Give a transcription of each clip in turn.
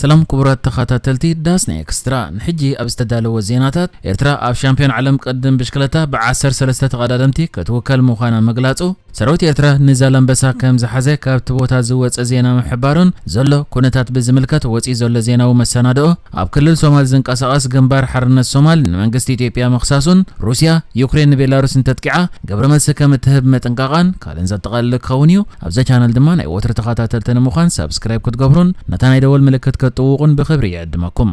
ሰላም ክቡራት ተኸታተልቲ ዳስና ኤክስትራ፣ ንሕጂ ኣብ ዝተዳለወ ዜናታት፣ ኤርትራ ኣብ ሻምፒዮን ዓለም ቅድም ብሽክለታ ብ ዓሰርተ ሰለስተ ተቐዳደምቲ ክትውከል ምዃና ምግላጹ፣ ሰራዊት ኤርትራ ንዛላምበሳ ከም ዝሓዘ ካብቲ ቦታ ዝወጸ ዜና ምሕባሩን ዘሎ ኩነታት ብዝምልከት ወጺኡ ዘሎ ዜናዊ መሰናድኦ፣ ኣብ ክልል ሶማል ዝንቀሳቐስ ግንባር ሓርነት ሶማል ንመንግስቲ ኢትዮጵያ ምኽሳሱን፣ ሩስያ ዩክሬን ንቤላሩስ እንተጥቂዓ ግብረ መልሲ ከም እትህብ ምጥንቃቓን ካልእን ዘጠቓልል ክኸውን እዩ። ኣብዛ ቻነል ድማ ናይ ወትሩ ተኸታተልቲ ንምዃን ሳብስክራይብ ክትገብሩን ነታ ናይ ደወል ምልክት ከጥውቑን ብኽብሪ ይዕድመኩም።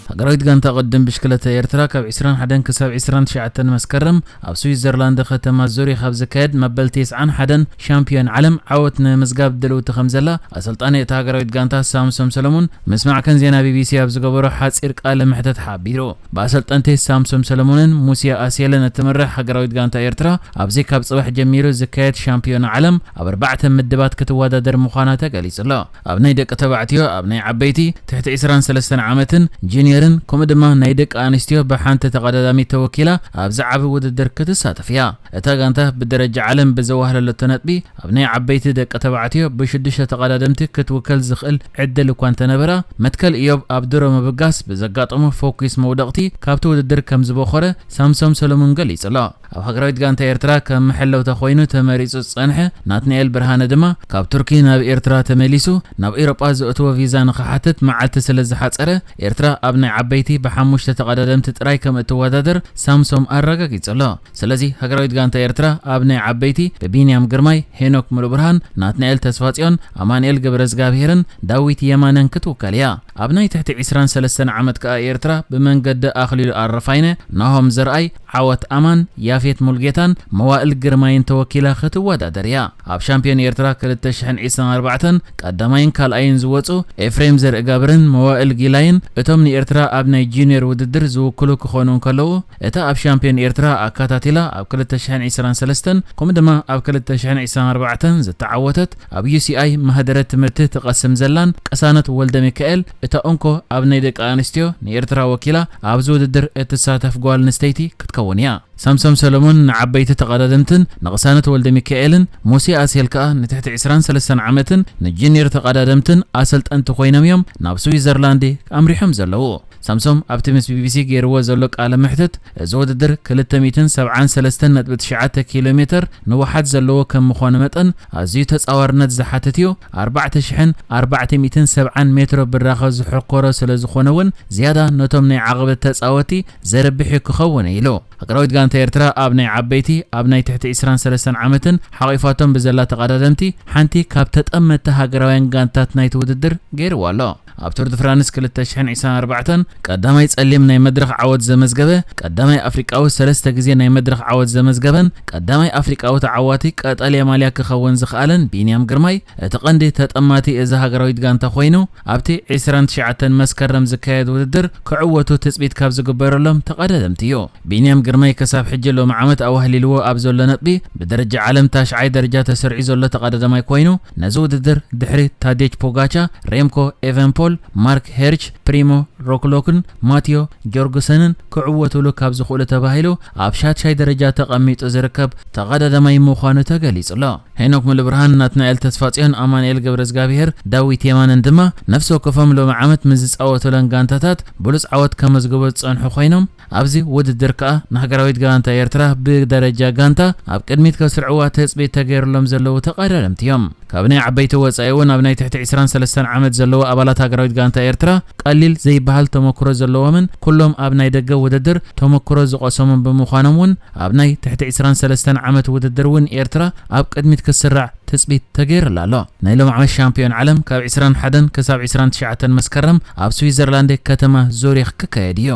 ሃገራዊት ጋንታ ቅድም ብሽክለታ ኤርትራ ካብ ዕስራን ሓደን ክሳብ ዕስራን ትሽዓተን መስከረም ኣብ ስዊዘርላንድ ከተማ ዙሪኽ ኣብ ዝካየድ መበል ተስዓን ሓደን ሻምፒዮን ዓለም ዓወት ንምምዝጋብ ድልውቲ ከም ዘላ ኣሰልጣኒ እታ ሃገራዊት ጋንታ ሳምሶም ሰለሙን ምስ ማዕከን ዜና ቢቢሲ ኣብ ዝገበሮ ሓጺር ቃለ መሕተት ሓቢሩ። ብኣሰልጠንቲ ሳምሶም ሰለሙንን ሙሴ ኣሴልን እትምራሕ ሃገራዊት ጋንታ ኤርትራ ኣብዚ ካብ ጽባሕ ጀሚሩ ዝካየድ ሻምፒዮን ዓለም ኣብ ኣርባዕተ ምድባት ክትወዳደር ምዃና ተገሊጹ ኣሎ። ኣብ ናይ ደቂ ተባዕትዮ፣ ኣብ ናይ ዓበይቲ ትሕቲ ዕስራን ሰለስተን ዓመትን ጁኒየርን፣ ከምኡ ድማ ናይ ደቂ ኣንስትዮ ብሓንቲ ተቐዳዳሚት ተወኪላ ኣብዚ ዓቢ ውድድር ክትሳተፍ እያ። እታ ጋንታ ብደረጃ ዓለም ብዘዋህለለቶ ነጥቢ ኣብ ናይ ዓበይቲ ደቂ ተባዕትዮ ብሽዱሽተ ተቐዳደምቲ ክትውከል ዝኽእል ዕድል እኳ እንተነበራ፣ መትከል ኢዮብ ኣብ ድሮ ምብጋስ ብዘጋጠሞ ፎኪስ መውደቕቲ ካብቲ ውድድር ከም ዝበኾረ ሳምሶም ሰሎሞን ገሊጹ ኣሎ። ኣብ ሃገራዊት ጋንታ ኤርትራ ከም መሐለውታ ኮይኑ ተመሪጹ ዝጸንሐ ናትናኤል ብርሃነ ድማ ካብ ቱርኪ ናብ ኤርትራ ተመሊሱ ናብ ኤውሮጳ ዘእትዎ ቪዛ ንኽሓትት መዓልቲ ስለ ዝሓጸረ፣ ኤርትራ ኣብ ናይ ዓበይቲ ብሓሙሽተ ተቐዳደምቲ ጥራይ ከም እትወዳደር ሳምሶም ኣረጋጊጹ ኣሎ። ስለዚ ሃገራዊት ጋንታ ኤርትራ ኣብ ናይ ዓበይቲ ብቢንያም ግርማይ፣ ሄኖክ ሙሉብርሃን፣ ናትናኤል ተስፋጽዮን፣ ኣማኑኤል ገብረዝጋብሄርን ዳዊት የማነን ክትውከል እያ። ኣብ ናይ ትሕቲ ዕስራን ሰለስተን ዓመት ከኣ ኤርትራ ብመንገዲ ኣኽሊሉ ኣረፋይነ፣ ናሆም ዘርኣይ፣ ዓወት ኣማን፣ ያፌት ሙልጌታን መዋእል ግርማይን ተወኪላ ክትወዳደር እያ። ኣብ ሻምፒዮን ኤርትራ ክልተ ሽሕን ዕስራን ኣርባዕተን ቀዳማይን ካልኣይን ዝወጹ ኤፍሬም ዘርእጋብርን መዋእል ጊላይን እቶም ንኤርትራ ኣብ ናይ ጁኒየር ውድድር ዝውክሉ ክኾኑ እንከለዉ፣ እታ ኣብ ሻምፒዮን ኤርትራ ኣካታቲላ ኣብ ክልተ ሽሕን ዕስራን ሰለስተን ከምኡ ድማ ኣብ ክልተ ሽሕን ዕስራን ኣርባዕተን ዝተዓወተት ኣብ ዩሲኣይ ማህደረ ትምህርቲ ትቐስም ዘላን ቅሳነት ወልደ ሚካኤል እታ እንኮ ኣብ ናይ ደቂ ኣንስትዮ ንኤርትራ ወኪላ ኣብዚ ውድድር እትሳተፍ ጓል ኣንስተይቲ ክትከውን እያ። ሳምሶም ሰሎሞን ንዓበይቲ ተቐዳደምትን ንቅሳነት ወልደ ሚካኤልን፣ ሙሴ ኣስሄል ከኣ ንትሕቲ ዕስራን ሰለስተን ዓመትን ንጁኒየር ተቐዳደምትን ኣሰልጠንቲ ኮይኖም እዮም ናብ ስዊዘርላንድ ኣምሪሖም ዘለዉ። ሳምሶም ኣብቲ ምስ ቢቢሲ ገይርዎ ዘሎ ቃለ መሕትት፣ እዚ ውድድር ክልተ ሚእትን ሰብዓን ሰለስተን ነጥቢ ትሽዓተ ኪሎ ሜተር ንውሓት ዘለዎ ከም ምዃኑ መጠን ኣዝዩ ተጻዋርነት ዝሓትት እዩ። ኣርባዕተ ሽሕን ኣርባዕተ ሚእትን ሰብዓን ሜትሮ ብራኸ ዝሕኮሮ ስለ ዝኾነ እውን ዝያዳ ነቶም ናይ ዓቐበት ተጻወቲ ዘርብሕ ክኸውን እዩ ኢሉ። ሃገራዊት ጋንታ ኤርትራ ኣብ ናይ ዓበይቲ ኣብ ናይ ትሕቲ ዕስራን ሰለስተን ዓመትን ሓቒፋቶም ብዘላ ተቐዳደምቲ ሓንቲ ካብ ተጠመቲ ሃገራውያን ጋንታት ናይቲ ውድድር ገይርዋ ኣሎ። ኣብ ቱር ድ ፍራንስ ክልተ ሽሕን ዕስራን ኣርባዕተን ቀዳማይ ጸሊም ናይ መድረኽ ዓወት ዘመዝገበ፣ ቀዳማይ ኣፍሪቃዊ ሰለስተ ግዜ ናይ መድረኽ ዓወት ዘመዝገበን ቀዳማይ ኣፍሪቃዊ ተዓዋቲ ቀጠልያ ማልያ ክኸውን ዝኽኣለን ቢንያም ግርማይ እቲ ቀንዲ ተጠማቲ እዚ ሃገራዊት ጋንታ ኮይኑ ኣብቲ ዕስራን ትሽዓተን መስከረም ዝካየድ ውድድር ክዕወቱ ትጽቢት ካብ ዝግበረሎም ተቐዳደምቲ እዩ። ቢንያም ግርማይ ክሳብ ሕጂ ሎሚ ዓመት ኣዋህሊልዎ ኣብ ዘሎ ነጥቢ ብደረጃ ዓለም ታሽዓይ ደረጃ ተሰሪዑ ዘሎ ተቐዳዳማይ ኮይኑ ነዚ ውድድር ድሕሪ ታዴጅ ፖጋቻ፣ ሬምኮ ኤቨንፖል፣ ማርክ ሄርች፣ ፕሪሞ ሮክሎክን ማቲዮ ጆርግሰንን ክዕወቱሉ ካብ ዝኽእሉ ተባሂሉ ኣብ ሻድሻይ ደረጃ ተቐሚጡ ዝርከብ ተቐዳዳማይ ምዃኑ ተገሊጹ ኣሎ። ሄኖክ ሙሉብርሃን፣ ናትናኤል ተስፋጽዮን፣ ኣማኑኤል ገብረዝጋብሄር፣ ዳዊት የማነን ድማ ነፍሲ ወከፎም ሎሚ ዓመት ምስ ዝጻወቱለን ጋንታታት ብሉጽ ዓወት ከመዝግቡ ዝጸንሑ ኮይኖም ኣብዚ ውድድር ከኣ ንሃገራዊት ጋንታ ኤርትራ ብደረጃ ጋንታ ኣብ ቅድሚት ከስርዕዋ ትጽቢት ተገይሩሎም ዘለዉ ተቐዳደምቲ እዮም። ካብ ናይ ዓበይቲ ወጻኢ እውን ኣብ ናይ ትሕቲ ዕስራን ሰለስተን ዓመት ዘለዉ ኣባላት ሃገራዊት ጋንታ ኤርትራ ቀሊል ዘይበሃል ተመክሮ ዘለዎምን ኩሎም ኣብ ናይ ደገ ውድድር ተመክሮ ዝቐሰሙን ብምዃኖም እውን ኣብ ናይ ትሕቲ ዕስራን ሰለስተን ዓመት ውድድር እውን ኤርትራ ኣብ ቅድሚት ክስራዕ ትጽቢት ተገይሩላ ኣሎ። ናይ ሎም ዓመት ሻምፒዮን ዓለም ካብ ዕስራን ሓደን ክሳብ ዕስራን ትሽዓተን መስከረም ኣብ ስዊዘርላንድ ከተማ ዙሪኽ ክካየድ እዩ።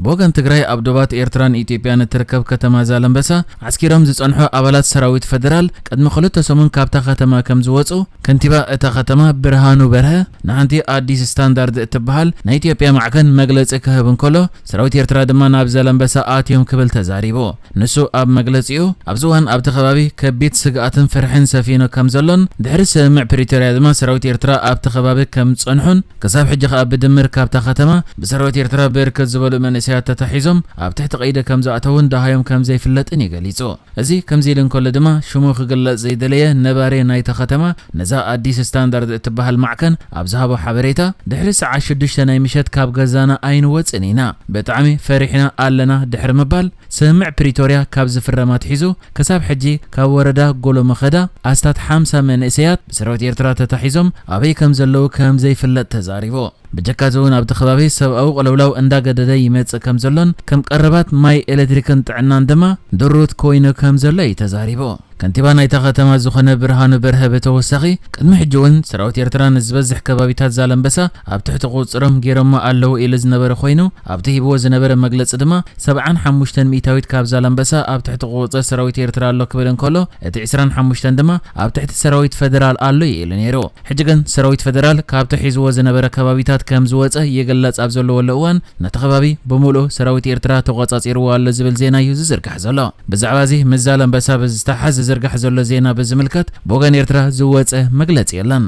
ብወገን ትግራይ ኣብ ዶባት ኤርትራን ኢትዮጵያን እትርከብ ከተማ ዛላምበሳ ዓስኪሮም ዝጸንሑ ኣባላት ሰራዊት ፈደራል ቅድሚ ክልተ ሰሙን ካብታ ከተማ ከም ዝወጹ ከንቲባ እታ ከተማ ብርሃኑ በርሀ ንሓንቲ ኣዲስ ስታንዳርድ እትበሃል ናይ ኢትዮጵያ ማዕከን መግለጺ ክህብ እንከሎ፣ ሰራዊት ኤርትራ ድማ ናብ ዛላምበሳ ኣትዮም ክብል ተዛሪቡ። ንሱ ኣብ መግለጺኡ፣ ኣብዚ እዋን ኣብቲ ከባቢ ከቢድ ስግኣትን ፍርሕን ሰፊኑ ከም ዘሎን ድሕሪ ስምምዕ ፕሪቶርያ ድማ ሰራዊት ኤርትራ ኣብቲ ከባቢ ከም ዝጸንሑን ክሳብ ሕጂ ከኣ ብድምር ካብታ ከተማ ብሰራዊት ኤርትራ ብርክት ዝበሉ መንእሰያት ተታሒዞም ኣብ ትሕቲ ቀይዲ ከም ዝኣተውን ደሃዮም ከም ዘይፍለጥን እዩ ገሊጹ። እዚ ከምዚ ኢሉ እንከሎ ድማ ሽሙ ክግለጽ ዘይደለየ ነባሪ ናይታ ከተማ ነዛ ኣዲስ ስታንዳርድ እትበሃል ማዕከን ኣብ ዝሃቦ ሓበሬታ፣ ድሕሪ ሰዓት ሽዱሽተ ናይ ምሸት ካብ ገዛና ኣይንወጽን ኢና፣ ብጣዕሚ ፈሪሕና ኣለና ድሕሪ ምባል፣ ስምምዕ ፕሪቶርያ ካብ ዝፍረም ኣትሒዙ ክሳብ ሕጂ ካብ ወረዳ ጎሎ መኸዳ ኣስታት ሓምሳ መንእሰያት ብሰራዊት ኤርትራ ተታሒዞም ኣበይ ከም ዘለዉ ከም ዘይፍለጥ ተዛሪቡ። ብጀካ እዚ እውን ኣብቲ ከባቢ ሰብኣዊ ቅልውላው እንዳገደደ ይመጽእ ከም ዘሎን ከም ቀረባት ማይ፣ ኤሌክትሪክን ጥዕናን ድማ ድሩት ኮይኑ ከም ዘሎ እዩ ተዛሪቡ። ከንቲባ ናይታ ከተማ ዝኾነ ብርሃኑ በርሀ ብተወሳኺ፣ ቅድሚ ሕጂ እውን ሰራዊት ኤርትራ ንዝበዝሕ ከባቢታት ዛላምበሳ ኣብ ትሕቲ ቁጽሮም ገይሮሞ ኣለዉ ኢሉ ዝነበረ ኮይኑ፣ ኣብቲ ሂብዎ ዝነበረ መግለጺ ድማ ሰብዓን ሓሙሽተን ሚእታዊት ካብ ዛላምበሳ ኣብ ትሕቲ ቁጽሪ ሰራዊት ኤርትራ ኣሎ ክብል እንከሎ፣ እቲ ዕስራን ሓሙሽተን ድማ ኣብ ትሕቲ ሰራዊት ፈደራል ኣሎ እዩ ኢሉ ነይሩ። ሕጂ ግን ሰራዊት ፈደራል ካብቲ ሒዝዎ ዝነበረ ከባቢታት ከም ዝወጸ ይግለጽ ኣብ ዘለወሉ እዋን፣ ነቲ ከባቢ ብምሉኡ ሰራዊት ኤርትራ ተቖጻጺርዎ ኣሎ ዝብል ዜና እዩ ዝዝርጋሕ ዘሎ። ብዛዕባ እዚ ምስ ዛላምበሳ ብዝተሓዝ ዝዝርጋሕ ዘሎ ዜና ብዝምልከት ብወገን ኤርትራ ዝወጸ መግለጺ የለን።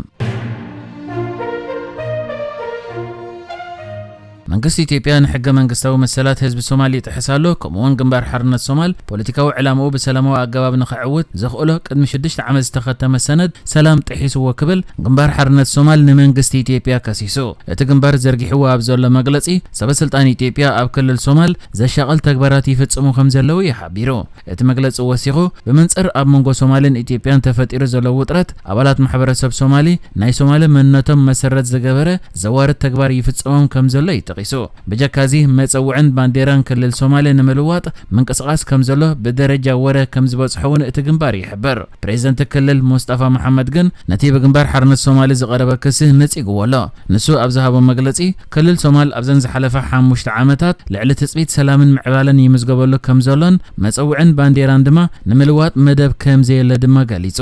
መንግስቲ ኢትዮጵያ ንሕገ መንግስታዊ መሰላት ህዝቢ ሶማል ይጥሕስ ኣሎ፣ ከምኡውን ግንባር ሓርነት ሶማል ፖለቲካዊ ዕላምኡ ብሰላማዊ ኣገባብ ንኸዕውት ዘኽእሎ ቅድሚ ሽዱሽተ ዓመት ዝተኸተመ ሰነድ ሰላም ጥሒስዎ ክብል ግንባር ሓርነት ሶማል ንመንግስቲ ኢትዮጵያ ከሲሱ። እቲ ግንባር ዘርጊሕዎ ኣብ ዘሎ መግለጺ፣ ሰበ ስልጣን ኢትዮጵያ ኣብ ክልል ሶማል ዘሻቕል ተግባራት ይፍጽሙ ከም ዘለዉ እዩ ሓቢሩ። እቲ መግለጺ ወሲኹ፣ ብመንጽር ኣብ መንጎ ሶማልን ኢትዮጵያን ተፈጢሩ ዘሎ ውጥረት፣ ኣባላት ማሕበረሰብ ሶማሊ ናይ ሶማሊ መንነቶም መሰረት ዝገበረ ዘዋርድ ተግባር ይፍጸሞም ከም ዘሎ እዩ ጠቒሱ። ብጀካ እዚ፣ መጸውዕን ባንዴራን ክልል ሶማሊ ንምልዋጥ ምንቅስቓስ ከም ዘሎ ብደረጃ ወረ ከም ዝበጽሖ እውን እቲ ግንባር ይሕብር። ፕሬዝደንት ክልል ሙስጠፋ መሓመድ ግን ነቲ ብግንባር ሓርነት ሶማሊ ዝቐረበ ክሲ ነጺግዎ ኣሎ። ንሱ ኣብ ዝሃቦ መግለጺ፣ ክልል ሶማል ኣብዘን ዝሓለፋ ሓሙሽተ ዓመታት ልዕሊ ትጽቢት ሰላምን ምዕባለን ይምዝገበሉ ከም ዘሎን መጸውዕን ባንዴራን ድማ ንምልዋጥ መደብ ከም ዘየለ ድማ ገሊጹ።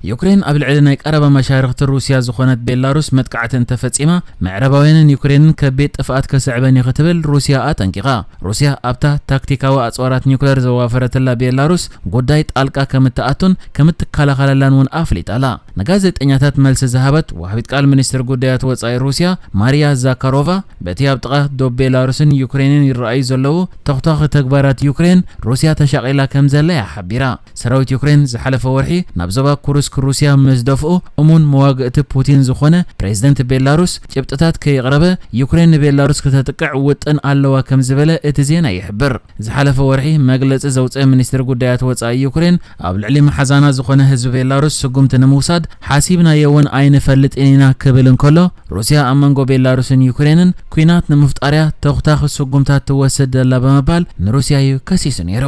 ዩክሬን ኣብ ልዕሊ ናይ ቀረባ መሻርኽቲ ሩስያ ዝኾነት ቤላሩስ መጥቃዕቲ እንተፈጺማ፣ ምዕራባውያንን ዩክሬንን ከቢድ ጥፍኣት ከስዕበን እዩ ክትብል ሩስያ ኣጠንቂቓ። ሩስያ ኣብታ ታክቲካዊ ኣጽዋራት ኒውክለር ዘዋፈረትላ ቤላሩስ ጉዳይ ጣልቃ ከም እትኣቱን ከም እትከላኸለላን እውን ኣፍሊጣ ኣላ። ንጋዜጠኛታት መልሲ ዝሃበት ወሃቢት ቃል ሚኒስትር ጉዳያት ወጻኢ ሩስያ ማሪያ ዛካሮቫ፣ በቲ ኣብ ጥቓ ዶብ ቤላሩስን ዩክሬንን ይረኣዩ ዘለዉ ተኹታኺ ተግባራት ዩክሬን፣ ሩስያ ተሻቒላ ከም ዘላ እያ ሓቢራ። ሰራዊት ዩክሬን ዝሓለፈ ወርሒ ናብ ዞባ ኩርስክ ሩስያ ምስ ደፍኡ፣ እሙን መዋግእቲ ፑቲን ዝኾነ ፕሬዝደንት ቤላሩስ ጭብጥታት ከየቕረበ፣ ዩክሬን ንቤላሩስ ክተጥቅዕ ውጥን ኣለዋ ከም ዝበለ እቲ ዜና ይሕብር። ዝሓለፈ ወርሒ መግለጺ ዘውጽአ ሚኒስትሪ ጉዳያት ወጻኢ ዩክሬን፣ ኣብ ልዕሊ መሓዛና ዝኾነ ህዝቢ ቤላሩስ ስጉምቲ ንምውሳድ ሓሲብናዮ እውን ኣይንፈልጥን ኢና ክብል እንከሎ፣ ሩስያ ኣብ መንጎ ቤላሩስን ዩክሬንን ኲናት ንምፍጣርያ ተኹታኺ ስጉምታት ትወስድ ዘላ ብምባል ንሩስያ እዩ ከሲሱ ነይሩ።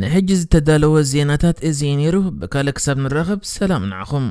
ንሕጂ ዝተዳለወ ዜናታት እዚ እዩ ነይሩ። ብካልእ ክሳብ ንራኸብ ሰላም ንዓኹም።